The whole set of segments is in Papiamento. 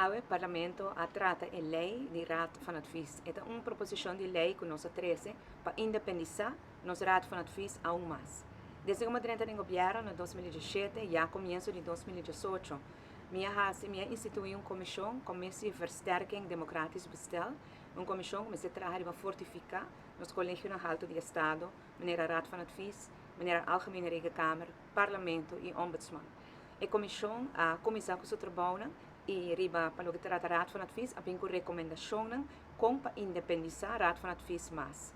Awe Parlamento a trata e ley di Raad van Advies. E ta un proposicion di ley cu nos a trece pa independisa nos Raad van Advies aun mas. Desde cu mi a drenta den gobierno na 2017, ya comienso di 2018, mi a institui un comision, Commissie Versterking Democratisch Bestel, un comision cu mester traha riba fortifica nos colegionan halto di Estado, manera Raad van Advies, manera Algemene Rekenkamer, Parlamento y Ombudsman. E comision a cuminsa cu su trabounan y riba pa loke ta trata Raad van Advies a bin cu recomendacionnan con pa independisa Raad van Advies mas.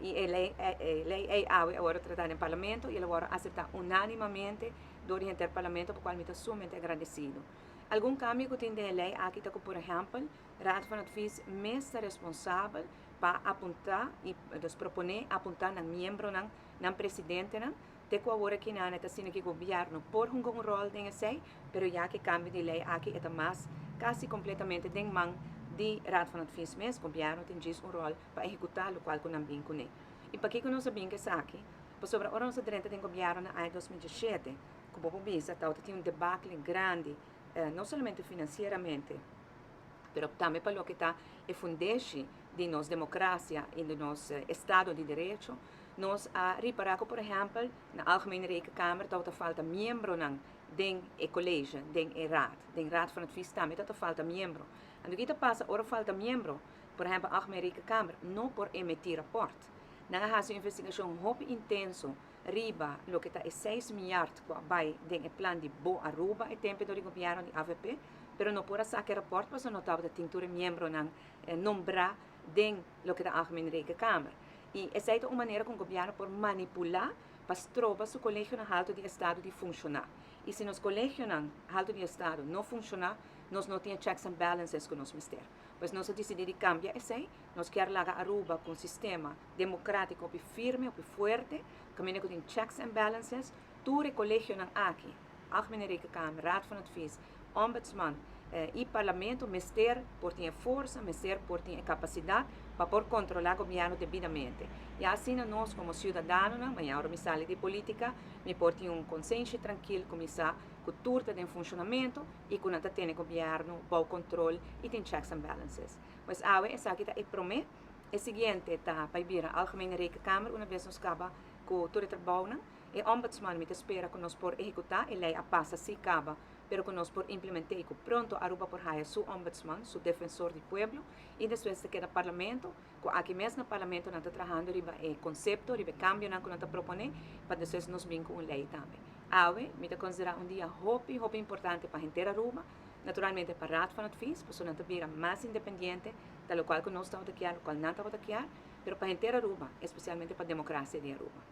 Y e ley ey awe a wordo trata den Parlamento y el a wordo acepta unanimamente door di henter Parlamento, pa cual mi ta sumamente agradecido. Algun cambio cu tin den e ley aki ta cu, por ehempel, Raad van Advies mes ta responsabel pa apunta y dus propone apunta nan miembronan, nan presidentenan. Te cu awor aki nan ta asina cu gobierno por hunga un rol den esey, pero ya cu e cambio di ley aki e ta mas casi completamente den man di Raad van Advies mes, gobierno tin djis un rol pa ehecuta locual cu nan bin cune. Y pakico nos a bin cu esaki? Pasobra ora nos a drenta den gobierno na aña 2017, cu bo por bisa, tabatin un debacle grandi, no solamente financieramente, pero tambe pa loke ta e fundeshi di nos democracia y di nos estado di derecho, nos a ripara cu, por ehempel, na Algemene Rekenkamer tabata falta miembronan den e college, den e raad, den Raad van Advies tambe tabata falta miembro. Anto kico ta pasa ora falta miembro? Por ehempel, Algemene Rekenkamer no por emiti rapport. Nan a haci un investigacion hopi intenso riba loke ta e 6 miljard cu a bay den e plan di Bo Aruba e tempo di gobierno di AVP, pero no por a saca rapport pasobra no tabatin tur miembronan nombra den loke ta Algemene Rekenkamer. Y esey ta un manera cu gobierno por manipula pa stroba su colegionan halto di Estado di funciona. Y si nos colegionan halto di Estado no funciona, nos no tin checks and balances cu nos mester. Pues nos a dicidi di cambia esey, nos kier laga Aruba cu un sistema democratico hopi firme, hopi fuerte, caminda cu tin checks and balances, tur e colegionan aki, Algemene Rekenkamer, Raad van Advies, Ombudsman y Parlamento mester por tin forsa, mester por tin capacidad pa por controla gobierno debidamente. Y asina nos como ciudadano, mañana mi sali di politica, mi por tin un consenso trankil, cuminsa cu tur ta den funcionamento y cu nan ta tene gobierno bou control y tin checks and balances. Pues awe esaki ta e prome, e siguiente ta pa bira Algemene Rekenkamer una vez nos caba cu tur e trabounan. E Ombudsman mi ta spera cu nos por ehecuta, e ley a pasa si caba, pero cu nos por implementa y cu pronto Aruba por haya su ombudsman, su defensor di pueblo, y despues ta keda Parlamento, cu aki mes na Parlamento nan ta trahando riba e concepto, riba e cambionan cu nan ta propone, pa despues nos bin cu un ley tambe. Awe, mi ta considera un dia hopi, hopi importante pa henter Aruba, naturalmente pa Raad van Advies, pasobra nan ta bira mas independiente, ta locual cu nos tabata kier, locual nan tabata kier, pero pa henter Aruba, especialmente pa democracia di Aruba.